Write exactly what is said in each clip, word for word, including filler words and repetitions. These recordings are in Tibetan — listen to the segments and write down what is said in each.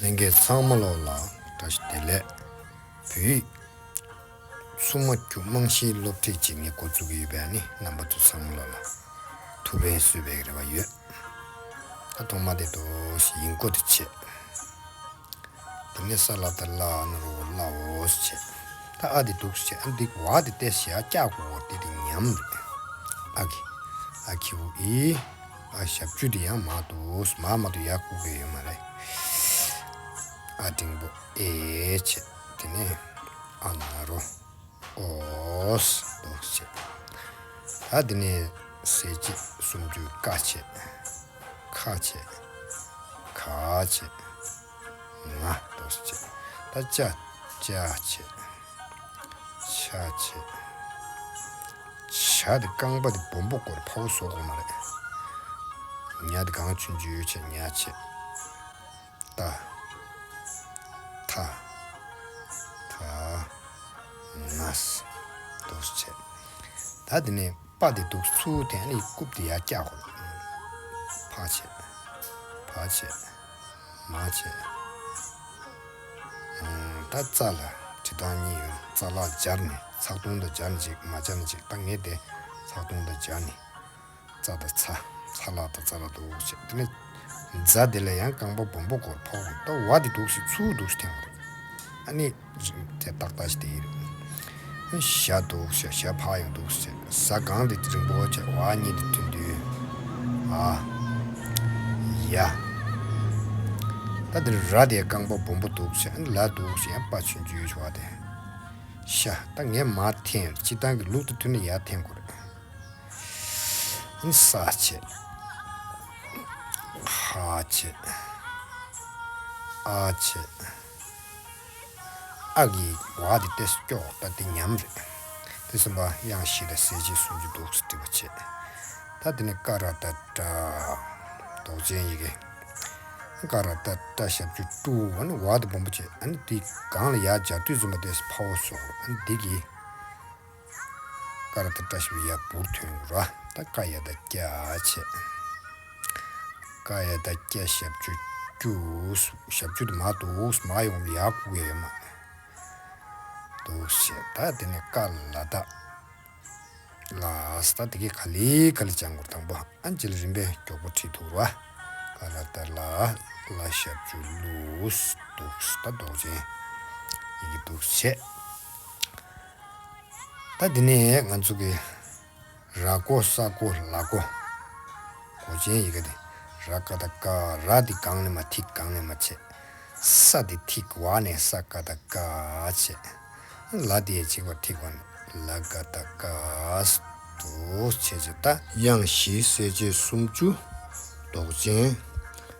ལྷན་རྒྱས་ཚང་མ་ལོག་ལ་བཀྲ་ཤིས་བདེ་ལེགས། བོད་ཡིག་མཚོ་སྨད་རྒྱུད་རྨང་གཞིའི་སློབ་ཁྲིད་ཅིག་ངས་འགོ་བཙུགས་ཀྱི་ཡོད་པས་ནི། རྣམ་པ་ཚོ་ཚང་མ་ལོག་ལ་ཐུགས་ཕན་གསོས་པའི་རེ་བ་ཡོད། ད་ཐོག་མ་དེ་དོ་ཞིག་ཡིན་སྐོར་དེ་བྱས། དེ་ནས་ས་ལ་ད་ལ་ཨ་ན་རོ་ལ་འོ་ཟེར་བྱས། ད་ཨ་དེ་འདུག་ཟེར། ཨ་འདི་བ་དེ་ཏེ་ཞེ་ཨ་སྐྱ་གོ་བོར་ཏེ་དེ་ཉམས་རེད། ཨ་གི་ཨ་ཁི་འུ་ཨི། ཨ་ཞབས་ཀྱུ་དེ་ཡང་མ་འདུག་མ་མ་འདུག་ཡ་ཁུག་གི་ཡོད་མ་རེད། ཨ་འགྲེང་བུ་ཨེ་བྱས། དེ་ནས་ཨ་ན་རོ་ཨོ་ཟེར་འདུག་ཟེར། ད་དེ་ནས་གསལ་བྱེད་སུམ་ཅུ་ཀ་བྱས། ཁ་བྱས། ག་བྱས། ང་འདུག་ཟེར། ད་ཅ་ཅ་བྱས། ཆ་བྱས། ཆ་དེ་རྐང་པ་དེ་སྦོམ་པོ་སྐོར་ཕ་བོ་བཟོ་དགོས་མ་རེད། ཉ་དེ་གང་ཆུང་ཆུང་བྱས། ཉ་བྱས། ད། ཐ། ཐ། ན་ས། འདུག་བྱས། ད་དེ་ནས་པ་དེ་འདུག་ཚུར་དེ་ནི་རྐུབ་དེ་ཡར་བཀྱག་དགོས། ཕ་བྱས། བ་བྱས། མ་བྱས། ཨང་། ད་ཙ་ལ་བྲི་སྟངས་གཉིས་ཡོད། ཙ་ལ་སྦྱར་ནས་ཚགས་དུང་དང་སྦྱར་ནས་ཅིག་མ་སྦྱར་ནས་ཅིག་ད་ངས་དེ་ཚགས་དུང་དང་སྦྱར་ནས། ཙ་དང་ཚ། ཚ་ལ་དང་ཙ་ལ་འདུག་བྱས། དེ་ནས་ཛ་དེ་ལ་ཡང་རྐང་པ་སྦོམ་པོ་སྐོར་ཕོག་ད་བ་དེ་འདུག་སེ་ཚུར་འདུག་སེ་འཐེན་དགོས་རེད། ཨ་ནི་དེ་ཏག་ཏག་ཞིག་དེ་ཡིན་རེད། ཞ་འདུག་ཞ་ཞ་ཕ་ཡང་འདུག་སེ། ཟ་གང་དེ་རིང་པོ་བྱས། བ་གཉིས་དེ་ཐུན་དུས། ཨ། ཡ། ད་དེ་ར་དེ་རྐང་པ་སྦོམ་པོ་འདུག་སེ། ཨ་ནི་ལ་འདུག་སེ་ཡང་པ་ཆུང་ཆུང་བྱས་བ་དེ། ཤ། ད་ངས་མར་འཐེན། སྤྱིར་བཏང་གི་ལུགས་དང་མཐུན་ན་ཡར་འཐེན་དགོས་རེད། ཨ་ནི་ས་བྱས། ཧ་བྱས། ཨ་བྱས། ཨ་གི་བ་དེ་ཏེ་སྐྱོག་ད་དེ་ཉམས་རེད། དེ་གསུམ་པ་དབྱངས་བཞི་དང་གསལ་བྱེད་སུམ་ཅུ་འདུག་སེ་བྲིས་པ་བྱས། ད་དེ་ནས་ཀ་ར་བཏགས་ཀྲ། འདོགས་ཅན་ཡི་གེ། ཀ་ར་བཏགས་ཀྲ། ཞབས་ཀྱུ་ཀྲུ། ཨ་ནི་བ་དེ་སྦོམ་པོ་བྱས། ཨ་ནི་དེ་སྒང་ལ་ཡར་སྦྱར་དུས་ཙམ་པ་དེ་ཕ་བོ་བཟོ། ཨ་ནི་དེ་གི་ཀ་ར་བཏགས་ཀྲ་ཞབས་ཀྱུ་ཡ་འབུར་ཐོན་དགོས་ར། ད་ཀ་ཡ་བཏགས་ཀྱ་བྱས། ཀ་ཡ་བཏགས་ཀྱ། ཞབས་ཀྱུ་ཀྱུ། ཞབས་ཀྱུ་དེ་མར་འདུག་སེ་མར་ཡོང་ཡར་བཀུག་ཡ་ཡོད་མ་རེད། འདུག་སེ་བྱས། ད་དེ་ནས་ཀ་ལ་བཏགས་ལ་ས། ད་དེ་གི་ག་ལེ་ག་ལེ་སྦྱང་དགོས་རེད། དང་པོ་ཨ་ནི་ཅི་ལ་རིམ་པས་མགྱོགས་པོ་བྲིས་ཐུབ་ར། ཀ་ལ་བཏགས་ལ། ལ་ཞབས་ཀྱུ་ལུ། འདུག་སེ། ད་འདོགས་ཅན་ཡི་གེ་འདུག་སེ་བྱས། ད་འདི་ནས་ང་ཚོ་གི་ར་མགོ་ས་མགོ་ལ་མགོ། མགོ་ཅན་ཡི་གེ་དེ། ར་ཀ་བཏགས་ཀ། ར་འདི་སྒང་ལ་མར་ཐིག་སྒང་ལ་མར་བྱས། ས་འདི་ཐིག་བ་ནས་ས་ཀ་བཏགས་སྐ་བྱས། ལ་འདི་ཡང་གཅིག་པ་ཐིག་བ་ནས་ལ་ཀ་བཏགས་ཀ། འདུག་སེ་བྱས་བྱས། ད་དབྱངས་བཞི་གསལ་བྱེད་སུམ་ཅུ། འདོགས་ཅན།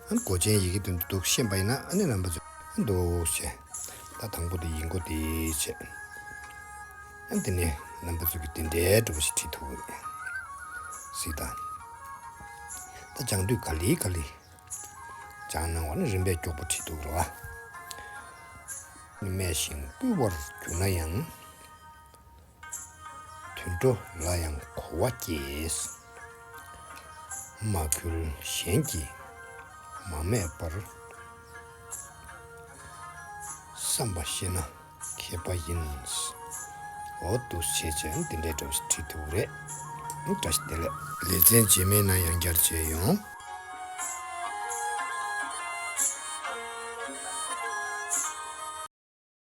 ཨ་ནི་མགོ་ཅན་ཡི་གེ་དེ་འདུག་ཤེས་པ་ཡིན་ན། ཨ་ནི་རྣམ་པ་ཚོས་འདུག་སེ་བྱས། ད་དང་པོ་དེ་ཡིན་གོ་དེ་བྱས། ཨ་ནི་དེ་ནས་རྣམ་པ་ཚོ་གིས་དེ་འདྲའི་འདྲ་པོ་ཞིག་བྲིས་ཐུབ་ཀྱི་རེད། གཟིགས་དང་། ད་སྦྱང་དུས་ག་ལེ་ག་ལེ་སྦྱང་གནང་བ་ནི་རིམ་པས་མགྱོགས་པོ་བྲིས་ཐུབ་ཀྱི་རེད་བ། སྨྲས་ཤིང་བསྐུལ་བར་གྱུར་ན་ཡང་། དུད་འགྲོ་ལ་ཡང་གོ་བ་སྐྱེས། མ་བསྐུལ་གཞན་གྱིས་མ་སྨྲས་པར། བསམ་པ་ཤེས་ན་མཁས་པ་ཡིན། འོ་འདུག་སེ་བྱས་བྱས་འདི་འདྲའི་འདྲ་པོ་ཞིག་བྲིས་ཐུབ་ཀྱི་རེད། བཀྲ་ཤིས་བདེ་ལེགས། ལེ་ཚན་རྗེས་མའི་ནང་ཡང་བསྐྱར་མཇལ་ཡོང་།